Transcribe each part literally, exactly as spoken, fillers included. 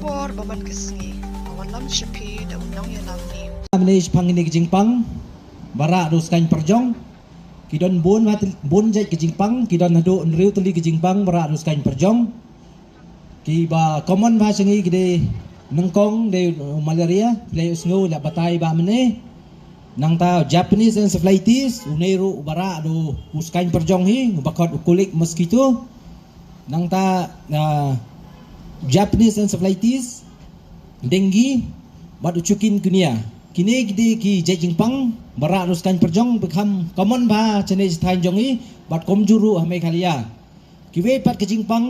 Por ba man ka sngi, ba wan lam sha phi da u nongïalam ni. Mynne shaphang kine ki jingpang ba rah da u skaiñ pyrjong. Ki don bun, bun jait ki jingpang, ki don haduh hynriew tylli ki jingpang ba rah da u skaiñ pyrjong. Kiba common bha sha ngi ki dei nyngkong, dei u malaria, phi la ïohsngew la batai ba mynne. Nangta Japanese encephalitis, une ruh ba rah da u skaiñ pyrjong hi, ba khot u Culex mosquito. Nangta, ah, Japanese encephalitis, dengue, bad u chikungunya. Kine ki dei ki jait jingpang ba rah da u skaiñ pyrjong, ba kham common bha shane shathaiñ jong ngi, bad kumjuh ruh ha Meghalaya. Kiwei pat ki jingpang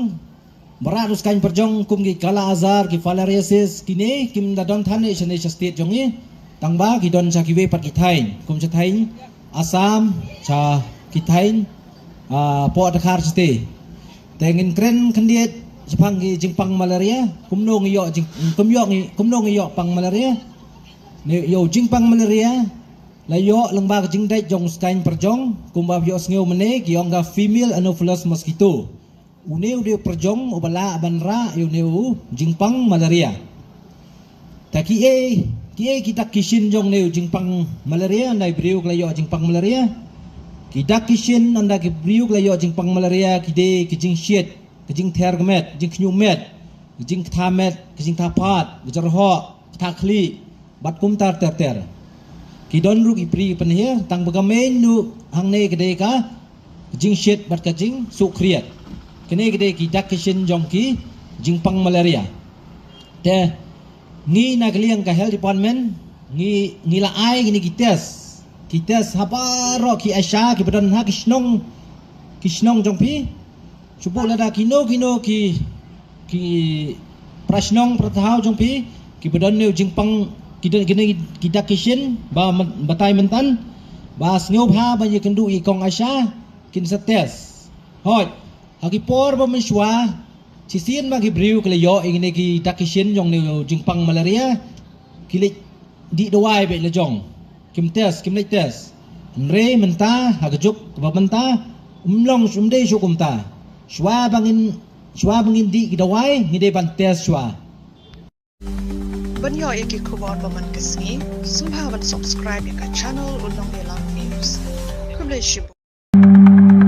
ba rah da u skaiñ pyrjong kum ki kala azar, ki filariasis, kine kim da don than eh shane sha state jong ngi. Tangba ki don sha kiwei pat ki thaiñ, kum shathaiñ Assam, sha ki thaiñ, ah, poh Dkhar shatei. Te ngin kren khyndiat shaphang ki jingpang malaria, kumno ngi ïoh jing, kum ïoh ngi, kumno ngi ïoh pang malaria. Ngi ïoh jingpang malaria la ïoh lyngba ka jingdait jong u skaiñ pyrjong, kumba ïohsngew mynne ki ong ka female Anopheles mosquito. Une u dei u pyrjong uba lah ban rah ïa une u jingpang malaria. Ta kiei, kiei ki dak ki shin jong une u jingpang malaria, ynda ki briew ki la ïoh jingpang malaria. Ki dak ki shin ynda ki briew ki la ïoh jingpang malaria ki dei ki jingshit, ki jingther ka met, jingkhñiuh met, ki jingktha met, ki jingktha phad, ki jingkyrhoh, ktha khlieh, bad kumta ter ter. Ki don ruh ki pri ki pynhiar, tang ba ka main ruh hangne ka dei ka jingshit bad ka jingsuk khriat. Kine ki dei ki dak ki shin jong ki jingpang malaria. Te ngi na ka liang ka health department ngi, ngi la ai kine ki test. Ki test ha baroh ki ASHA kiba don ha ki shnong, ki shnong jong phi. Shu buh lada kino kino ki, ki para shnong para thaw jong phi kiba don une u jingpang, ki don kine ki dak ki shin ba, batai mynta, ba sngewbha ban ïakynduh ïa i kong ASHA, kin sa test. Hooid, ha ki por ba mynshuwa, shisien ma ki briew ki la ïoh ïa kine ki dak ki shin jong une u jingpang malaria, ki leit dih dawai beit la jong. Kim test, kim leit test. Hynrei mynta, ha ka juk kaba mynta, ym long, ym dei shuh kumta. Shuwa ba ngin, shuwa ba ngin dih ki dawai, ngi dei ban test shuwa. Ban ïoh ïa ki khubor ba man ka sngi, sngewbha ban subscribe ïa ka channel U Nongïalam News. Khublei shibun.